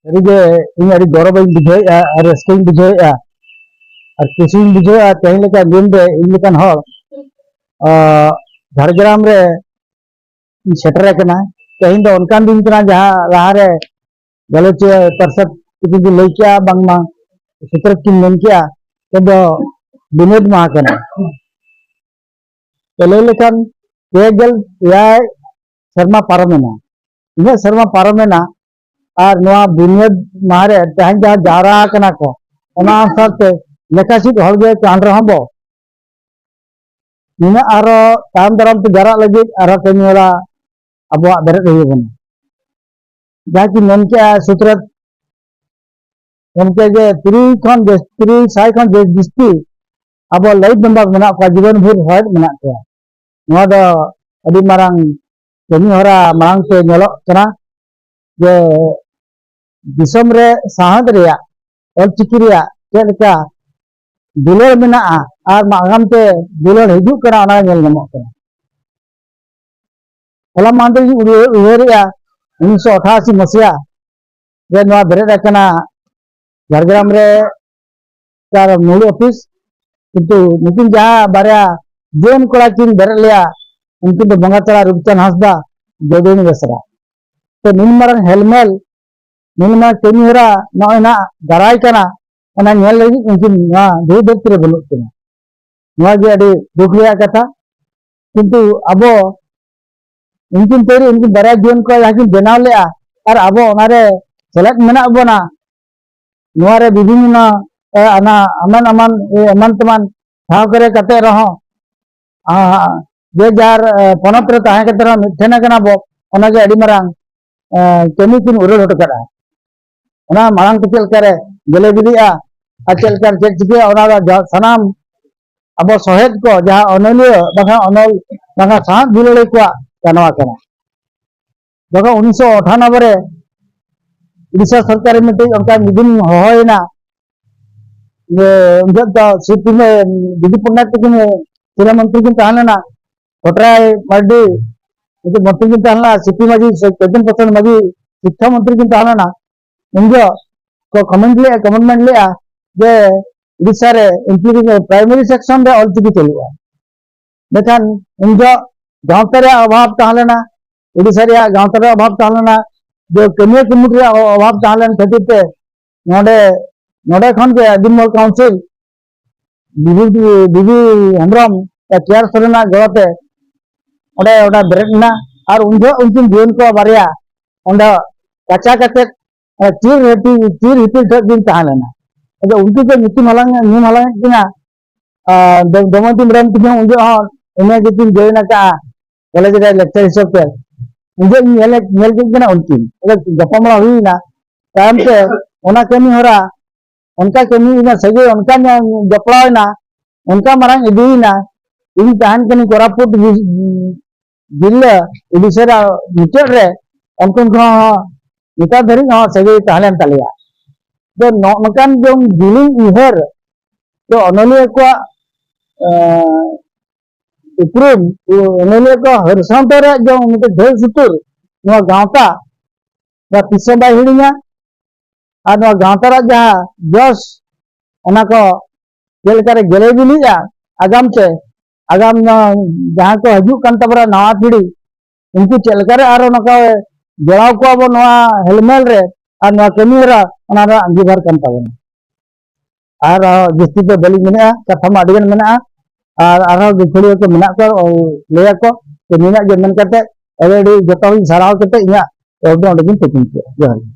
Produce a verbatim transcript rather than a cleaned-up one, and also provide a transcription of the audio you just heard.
ᱥᱟᱹᱨᱤᱜᱮ ᱤᱧ ᱟᱹᱰᱤ ᱜᱚᱨᱚᱵᱤᱧ ᱵᱩᱡᱷᱟᱹᱣᱮᱫᱼᱟ ᱟᱨ ᱨᱟᱹᱥᱠᱟᱹᱧ ᱵᱩᱡᱷᱟᱹᱣᱮᱫᱼᱟ ᱟᱨ ᱠᱩᱥᱤᱧ ᱵᱩᱡᱷᱟᱹᱣᱮᱫᱼᱟ᱾ ᱛᱮᱦᱮᱧ ᱞᱮᱠᱟ ᱫᱤᱱ ᱨᱮ ᱤᱧ ᱞᱮᱠᱟᱱ ᱦᱚᱲ, ᱟᱸ, ᱡᱷᱟᱲᱜᱨᱟᱢ ᱨᱮ ᱤᱧ ᱥᱮᱴᱮᱨ ᱟᱠᱟᱱᱟ᱾ ᱛᱮᱦᱮᱧ ᱫᱚ ᱚᱱᱠᱟᱱ ᱫᱤᱱ ᱠᱟᱱᱟ, ᱡᱟᱦᱟᱸ ᱞᱟᱦᱟᱨᱮ ᱜᱟᱞᱚᱪᱤᱭᱟᱹ ᱯᱟᱨᱥᱮᱫ ᱠᱤᱪᱷᱩ ᱠᱤᱱ ᱞᱟᱹᱭ ᱠᱮᱜᱼᱟ, ᱵᱟᱝᱢᱟ ᱥᱩᱛᱨᱮᱛ ᱠᱤᱱ ᱢᱮᱱ ᱠᱮᱜᱼᱟ, ᱛᱮᱫᱚ ᱵᱤᱱᱤᱰ ᱢᱟᱦᱟ ᱠᱟᱱᱟ᱾ ᱛᱚ, ᱞᱟᱹᱭ ᱞᱮᱠᱷᱟᱱ ᱯᱮ ᱜᱮᱞ ᱮᱭᱟᱭ ᱥᱮᱨᱢᱟ ᱯᱟᱨᱚᱢᱮᱱᱟ᱾ ᱩᱱᱟᱹᱜ ᱥᱮᱨᱢᱟ ᱯᱟᱨᱚᱢᱮᱱᱟ, ᱟᱨ ᱱᱚᱣᱟ ᱵᱤᱱᱤᱰ ᱢᱟᱦᱟ ᱨᱮ ᱛᱮᱦᱮᱧ ᱡᱟᱦᱟᱸ ᱡᱟᱣᱨᱟ ᱟᱠᱟᱱᱟ ᱠᱚ, ᱚᱱᱟ ᱥᱟᱶᱛᱮ ᱞᱮᱠᱷᱟ ᱥᱤᱫ ᱦᱚᱲ ᱜᱮ ᱠᱟᱱ ᱨᱮᱦᱚᱸ ᱵᱚ, ᱱᱤᱱᱟᱹᱜ ᱟᱨᱚ ᱛᱟᱭᱚᱢ ᱫᱟᱨᱟᱢ ᱛᱮ ᱡᱟᱣᱨᱟᱜ ᱞᱟᱹᱜᱤᱫ ᱟᱨᱚ ᱠᱟᱹᱢᱤ ᱦᱚᱨᱟ ᱟᱵᱚᱣᱟᱜ ᱵᱮᱨᱮᱫ ᱦᱩᱭ ᱟᱵᱚᱱᱟ᱾ ᱡᱟᱦᱟᱸ ᱠᱤ ᱢᱮᱱ ᱠᱮᱜᱼᱟ ᱥᱩᱛᱨᱮᱛ ᱜᱚᱢᱠᱮ, ᱡᱮ ᱛᱩᱨᱩᱭ ᱠᱷᱚᱱ ᱡᱟᱹᱥ-, ᱛᱩᱨᱩᱭ ᱥᱟᱭ ᱠᱷᱚᱱ ᱡᱟᱹᱥ-, ᱡᱟᱹᱥᱛᱤ ᱟᱵᱚ ᱞᱟᱹᱭᱤᱴ ᱢᱮᱢᱵᱟᱨ ᱢᱮᱱᱟᱜ ᱠᱚᱣᱟ, ᱡᱤᱵᱚᱱ ᱵᱷᱳᱨ ᱥᱟᱶᱦᱮᱫ ᱢᱮᱱᱟᱜ ᱠᱚᱣᱟ᱾ ᱱᱚᱣᱟ ᱫᱚ ᱟᱹᱰᱤ ᱢᱟᱨᱟᱝ ᱠᱟᱹᱢᱤ ᱦᱚᱨᱟ ᱢᱟᱲᱟᱝ ᱛᱮ ᱧᱮᱞᱚᱜ ᱠᱟᱱᱟ, ᱡᱮ ᱫᱤᱥᱚᱢ ᱨᱮ ᱥᱟᱶᱦᱮᱫ ᱨᱮᱭᱟᱜ, ᱚᱞᱪᱤᱠᱤ ᱨᱮᱭᱟᱜ ᱪᱮᱫ ᱞᱮᱠᱟ ᱫᱩᱞᱟᱹᱲ ᱢᱮᱱᱟᱜᱼᱟ ᱟᱨ ᱟᱜᱟᱢ ᱛᱮ ᱫᱩᱞᱟᱹᱲ ᱦᱤᱡᱩᱜ ᱠᱟᱱᱟ, ᱚᱱᱟ ᱧᱮᱞ ᱧᱟᱢᱚᱜ ᱠᱟᱱᱟ᱾ ᱦᱚᱞᱟ ᱢᱟᱦᱫᱮᱨ ᱤᱧ ᱩᱭᱦᱟᱹᱨ-, ᱩᱭᱦᱟᱹᱨᱮᱜᱼᱟ, ᱩᱱᱤᱥᱥᱚ ᱟᱴᱷᱟᱥᱤ ᱢᱟᱥᱤᱭᱟ ᱨᱮ ᱱᱚᱣᱟ ᱵᱮᱨᱮᱫ ᱟᱠᱟᱱᱟ ᱡᱷᱟᱲᱜᱨᱟᱢ ᱨᱮ ᱛᱟᱨ ᱢᱩᱞ ᱚᱯᱷᱤᱥ, ᱠᱤᱱᱛᱩ ᱱᱩᱠᱤᱱ ᱡᱟᱦᱟᱸ ᱵᱟᱨᱭᱟ ᱡᱩᱣᱟᱹᱱ ᱠᱚᱲᱟ ᱠᱤᱱ ᱵᱮᱨᱮᱫ ᱞᱮᱜᱼᱟ, ᱩᱱᱠᱤᱱ ᱫᱚ ᱵᱚᱸᱜᱟ ᱛᱟᱞᱟ ᱨᱩᱯᱪᱟᱸᱫᱽ ᱦᱟᱸᱥᱫᱟ, ᱡᱚᱫᱩᱱ ᱵᱮᱥᱨᱟ᱾ ᱛᱚ, ᱱᱩᱱ ᱢᱟᱨᱟᱝ ᱦᱮᱞᱢᱮᱞ, ᱱᱩᱱ ᱢᱟᱨᱟᱝ ᱠᱟᱹᱢᱤ ᱦᱚᱨᱟ ᱱᱚᱜᱼᱚᱭ ᱱᱟᱜ ᱫᱟᱨᱟᱭ ᱠᱟᱱᱟ, ᱚᱱᱟ ᱧᱮᱞ ᱞᱟᱹᱜᱤᱫ ᱩᱱᱠᱤᱱ ᱱᱚᱣᱟ ᱫᱷᱩᱲᱤ ᱫᱷᱟᱹᱨᱛᱤ ᱨᱮ ᱵᱟᱹᱱᱩᱜ ᱠᱤᱱᱟ᱾ ᱱᱚᱣᱟ ᱜᱮ ᱟᱹᱰᱤ ᱫᱩᱠ ᱨᱮᱭᱟᱜ ᱠᱟᱛᱷᱟ᱾ ᱠᱤᱱᱛᱩ ᱟᱵᱚ ᱩᱱᱠᱤᱱ ᱛᱟᱹᱨᱤ, ᱩᱱᱠᱤᱱ ᱵᱟᱨᱭᱟ ᱡᱩᱣᱟᱹᱱ ᱠᱚᱲᱟ ᱡᱟᱦᱟᱸ ᱠᱤᱱ ᱵᱮᱱᱟᱣ ᱞᱮᱜᱼᱟ, ᱟᱨ ᱟᱵᱚ ᱚᱱᱟᱨᱮ ᱥᱮᱞᱮᱫ ᱢᱮᱱᱟᱜ ᱵᱚᱱᱟ, ᱱᱚᱣᱟᱨᱮ ᱵᱤᱵᱷᱤᱱᱱᱚ, ᱮ, ᱟᱱᱟ-, ᱮᱢᱟᱱ ᱮᱢᱟᱱ, ᱮ, ᱮᱢᱟᱱ ᱛᱮᱢᱟᱱ ᱴᱷᱟᱶ ᱠᱚᱨᱮ ᱠᱟᱛᱮ ᱨᱮᱦᱚᱸ, ᱟ, ᱡᱮ ᱡᱟᱨ, ᱮ, ᱯᱚᱱᱚᱛ ᱨᱮ ᱛᱟᱦᱮᱸ ᱠᱟᱛᱮ ᱨᱮᱦᱚᱸ ᱢᱤᱫ ᱴᱷᱮᱱ ᱟᱠᱟᱱᱟ ᱵᱚ, ᱚᱱᱟᱜᱮ ᱟᱹᱰᱤ ᱢᱟᱨᱟᱝ, ᱮ, ᱠᱟᱹᱢᱤ ᱠᱤᱱ ᱩᱨᱟᱹᱲ ᱦᱚᱴᱚ ᱠᱟᱫᱟ᱾ ᱚᱱᱟ ᱢᱟᱲᱟᱝ ᱛᱮ ᱪᱮᱫ ᱞᱮᱠᱟᱨᱮ ᱜᱮᱞᱮ ᱵᱤᱞᱤᱜᱼᱟ ᱟᱨ ᱪᱮᱫ ᱞᱮᱠᱟᱨᱮ ᱪᱮᱫ ᱪᱤᱠᱟᱹᱜᱼᱟ, ᱚᱱᱟ ᱫᱚ ᱡᱟ-, ᱥᱟᱱᱟᱢ ᱟᱵᱚ ᱥᱚᱦᱮᱫ ᱠᱚ, ᱡᱟᱦᱟᱸ ᱚᱱᱚᱞᱤᱭᱟᱹ ᱵᱟᱝᱠᱷᱟᱱ ᱚᱱᱚᱞ ᱵᱟᱝᱠᱷᱟᱱ ᱥᱟᱶᱦᱮᱫ ᱫᱩᱞᱟᱹᱲᱤᱭᱟᱹ ᱠᱚᱣᱟᱜ ᱠᱟᱱᱣᱟ ᱠᱟᱱᱟ᱾ ᱡᱚᱠᱷᱚᱱ ᱩᱱᱤᱥᱥᱚ ᱟᱴᱷᱟᱱᱚᱵᱵᱳᱭ ᱨᱮ ᱩᱲᱤᱥᱥᱟ ᱥᱚᱨᱠᱟᱨ ᱨᱮ ᱢᱤᱫᱴᱮᱡ ᱚᱱᱠᱟ ᱢᱤᱫ ᱫᱤᱱ ᱦᱚᱦᱚᱭᱮᱱᱟ, ᱡᱮ ᱩᱱ ᱡᱚᱦᱚᱜ ᱫᱚ ᱥᱤ ᱯᱤ ᱢᱮ-, ᱵᱤᱫᱩ ᱯᱚᱱᱰᱤᱛ ᱛᱟᱹᱠᱤᱱ ᱥᱤᱞᱟᱹ ᱢᱚᱱᱛᱨᱤ ᱠᱤᱱ ᱛᱟᱦᱮᱸ ᱞᱮᱱᱟ, ᱠᱚᱴᱨᱟᱭ ᱢᱟᱨᱰᱤ ᱩᱱᱠᱤᱱ ᱢᱚᱱᱛᱨᱤ ᱠᱤᱱ ᱛᱟᱦᱮᱸ ᱞᱮᱱᱟ, ᱥᱤ ᱯᱤ ᱢᱟᱹᱡᱷᱤ ᱥᱮ ᱪᱳᱭᱛᱚᱱ ᱯᱨᱚᱥᱟᱫᱽ ᱢᱟᱹᱡᱷᱤ ᱥᱤᱠᱠᱷᱟ ᱢᱚᱱᱛᱨᱤ ᱠᱤᱱ ᱛᱟᱦᱮᱸ ᱞᱮᱱᱟ᱾ ᱩᱱ ᱡᱚᱦᱚᱜ ᱠᱚ ᱠᱚᱢᱮᱱᱴ ᱞᱮᱜᱼᱟ, ᱠᱚᱢᱤᱴᱢᱮᱱᱴ ᱞᱮᱜᱼᱟ ᱡᱮ ᱩᱲᱤᱥᱥᱟ ᱨᱮ ᱤᱱᱴᱤᱨᱤᱭᱚᱨ ᱯᱨᱟᱭᱢᱟᱨᱤ ᱥᱮᱠᱥᱚᱱ ᱨᱮ ᱚᱞᱪᱤᱠᱤ ᱪᱟᱹᱞᱩᱜᱼᱟ᱾ ᱢᱮᱱᱠᱷᱟᱱ ᱩᱱ ᱡᱚᱦᱚᱜ ᱜᱟᱶᱛᱟ ᱨᱮᱭᱟᱜ ᱚᱵᱷᱟᱵᱽ ᱛᱟᱦᱮᱸ ᱞᱮᱱᱟ, ᱩᱲᱤᱥᱥᱟ ᱨᱮᱭᱟᱜ ᱜᱟᱶᱛᱟ ᱨᱮᱭᱟᱜ ᱚᱵᱷᱟᱵᱽ ᱛᱟᱦᱮᱸ ᱞᱮᱱᱟ, ᱡᱮ ᱠᱟᱹᱢᱤᱭᱟᱹ ᱠᱟᱹᱢᱩᱴ ᱨᱮᱭᱟᱜ ᱚ-, ᱚᱵᱷᱟᱵᱽ ᱛᱟᱦᱮᱸ ᱞᱮᱱ ᱠᱷᱟᱹᱛᱤᱨ ᱛᱮ ᱱᱚᱰᱮ, ᱱᱚᱰᱮ ᱠᱷᱚᱱ ᱜᱮ ᱟᱹᱫᱤᱢ ᱢᱚᱦᱚᱞ ᱠᱟᱣᱩᱱᱥᱤᱞ ᱵᱤᱵᱤ, ᱵᱤᱵᱤ ᱦᱮᱢᱵᱨᱚᱢ ᱪᱮᱭᱟᱨ ᱥᱚᱨᱮᱱᱟᱜ ᱜᱚᱲᱚ ᱛᱮ ᱚᱸᱰᱮ, ᱚᱸᱰᱮ ᱵᱮᱨᱮᱫ ᱮᱱᱟ᱾ ᱟᱨ ᱩᱱ ᱡᱚᱦᱚᱜ ᱩᱱᱠᱤᱱ ᱡᱩᱣᱟᱹᱱ ᱠᱚ ᱵᱟᱨᱭᱟ ᱚᱸᱰᱮ ᱠᱟᱪᱟ ᱠᱟᱛᱮᱫ, ᱚᱱᱟ ᱪᱤᱨ ᱦᱤᱯᱤᱲ, ᱪᱤᱨ ᱦᱤᱯᱤᱲ ᱴᱷᱮᱱ ᱠᱤᱱ ᱛᱟᱦᱮᱸ ᱞᱮᱱᱟ᱾ ᱟᱫᱚ ᱩᱱᱠᱤᱱ ᱠᱚ ᱧᱩᱛᱩᱢ ᱦᱟᱞᱟᱝ, ᱧᱩᱢ ᱦᱟᱞᱟᱝ ᱮᱫ ᱠᱤᱱᱟ᱾ ᱟᱨ ᱫᱚ-, ᱫᱚᱢᱚᱭᱚᱱᱛᱤ ᱢᱮᱰᱟᱢ ᱛᱤᱠᱤᱱ ᱦᱚᱸ ᱩᱱ ᱡᱚᱦᱚᱜ ᱦᱚᱸ ᱮᱢ ᱮ ᱜᱮᱠᱤᱱ ᱡᱚᱭᱮᱱ ᱟᱠᱟᱫᱼᱟ, ᱠᱚᱞᱮᱡᱽ ᱨᱮ ᱞᱮᱠᱪᱟᱨ ᱦᱤᱥᱟᱹᱵ ᱛᱮ᱾ ᱩᱱ ᱡᱚᱦᱚᱜ ᱤᱧ ᱧᱮᱞ, ᱧᱮᱞ ᱠᱮᱫ ᱠᱤᱱᱟ ᱩᱱᱠᱤᱱ᱾ ᱟᱫᱚ ᱜᱟᱯᱟᱞᱢᱟᱨᱟᱣ ᱦᱩᱭ ᱮᱱᱟ᱾ ᱛᱟᱭᱚᱢ ᱛᱮ ᱚᱱᱟ ᱠᱟᱹᱢᱤ ᱦᱚᱨᱟ ᱚᱱᱠᱟ ᱠᱟᱹᱢᱤ ᱮᱱᱟ, ᱥᱟᱹᱜᱟᱹᱭ ᱚᱱᱠᱟ ᱧᱟ-, ᱡᱚᱯᱲᱟᱣ ᱮᱱᱟ, ᱚᱱᱠᱟ ᱢᱟᱨᱟᱝ ᱤᱫᱤᱭᱮᱱᱟ᱾ ᱤᱧ ᱛᱟᱦᱮᱱ ᱠᱟᱹᱱᱟᱹᱧ ᱠᱳᱨᱟᱯᱩᱴ ᱵᱤ-, ᱡᱤᱞᱟᱹ ᱩᱰᱤᱥᱟ ᱨᱮᱭᱟᱜ ᱢᱩᱪᱟᱹᱫ ᱨᱮ, ᱩᱱᱠᱩ ᱠᱚᱦᱚᱸ ᱱᱮᱛᱟᱨ ᱫᱷᱟᱹᱨᱤᱡ ᱦᱚᱸ ᱥᱟᱹᱜᱟᱹᱭ ᱛᱟᱦᱮᱸ ᱞᱮᱱ ᱛᱟᱞᱮᱭᱟ᱾ ᱛᱚ, ᱱᱚᱜᱼᱚ ᱱᱚᱝᱠᱟᱱ ᱡᱮᱢᱚᱱ ᱡᱤᱞᱤᱧ ᱩᱭᱦᱟᱹᱨ, ᱛᱚ, ᱚᱱᱚᱞᱤᱭᱟᱹ ᱠᱚᱣᱟᱜ, ᱮᱸ, ᱩᱯᱨᱩᱢ, ᱚᱱᱚᱞᱤᱭᱟᱹ ᱠᱚ ᱦᱟᱹᱨ ᱥᱟᱶᱛᱟ ᱨᱮᱭᱟᱜ ᱡᱮᱢᱚᱱ ᱢᱤᱫᱴᱮᱱ ᱰᱷᱮᱨ ᱥᱩᱛᱩᱨ ᱱᱚᱣᱟ ᱜᱟᱶᱛᱟ, ᱱᱚᱣᱟ ᱛᱤᱥ ᱦᱚᱸ ᱵᱟᱭ ᱦᱤᱲᱤᱧᱟ᱾ ᱟᱨ ᱱᱚᱣᱟ ᱜᱟᱶᱛᱟ ᱨᱮᱭᱟᱜ ᱡᱟᱦᱟᱸ ᱡᱚᱥ, ᱚᱱᱟ ᱠᱚ ᱪᱮᱫ ᱞᱮᱠᱟᱨᱮ ᱜᱮᱞᱮ ᱵᱤᱞᱤᱜᱼᱟ ᱟᱜᱟᱢ ᱛᱮ, ᱟᱜᱟᱢ ᱱᱚᱣᱟ ᱡᱟᱦᱟᱸ ᱠᱚ ᱦᱤᱡᱩᱜ ᱠᱟᱱ ᱛᱟᱵᱚᱱᱟ ᱱᱟᱣᱟ ᱯᱤᱲᱦᱤ, ᱩᱱᱠᱩ ᱪᱮᱫ ᱞᱮᱠᱟᱨᱮ ᱟᱨᱚ ᱱᱚᱝᱠᱟ ᱡᱚᱲᱟᱣ ᱠᱚᱣᱟ ᱵᱚᱱ ᱱᱚᱣᱟ ᱦᱮᱞᱢᱮᱞ ᱨᱮ, ᱟᱨ ᱱᱚᱣᱟ ᱠᱟᱹᱢᱤ ᱦᱚᱨᱟ, ᱚᱱᱟ ᱨᱮᱱᱟᱜ ᱟᱸᱜᱤᱵᱷᱟᱨ ᱠᱟᱱ ᱛᱟᱵᱚᱱᱟ᱾ ᱟᱨ, ᱟᱨ ᱡᱟᱹᱥᱛᱤ ᱫᱚ ᱵᱟᱹᱞᱤᱧ ᱢᱮᱱᱮᱫᱼᱟ, ᱠᱟᱛᱷᱟ ᱢᱟ ᱟᱹᱰᱤᱜᱟᱱ ᱢᱮᱱᱟᱜᱼᱟ, ᱟᱨ ᱟᱨᱦᱚᱸ ᱜᱟᱹᱠᱷᱩᱲᱤᱭᱟᱹ ᱠᱚ ᱢᱮᱱᱟᱜ ᱠᱚᱣᱟ, ᱚ, ᱞᱟᱹᱭᱟᱠᱚ᱾ ᱛᱚ, ᱱᱤᱱᱟᱹᱜ ᱜᱮ ᱢᱮᱱ ᱠᱟᱛᱮ ᱟᱹᱰᱤ ᱟᱹᱰᱤ ᱡᱚᱛᱚ ᱦᱚᱲᱤᱧ ᱥᱟᱨᱦᱟᱣ ᱠᱟᱛᱮ ᱤᱧᱟᱹᱜ ᱚᱸᱰᱮ ᱜᱤᱧ ᱛᱷᱩᱠᱩᱢ ᱠᱮᱫᱼᱟ᱾ ᱡᱚᱦᱟᱨ ᱜᱮ᱾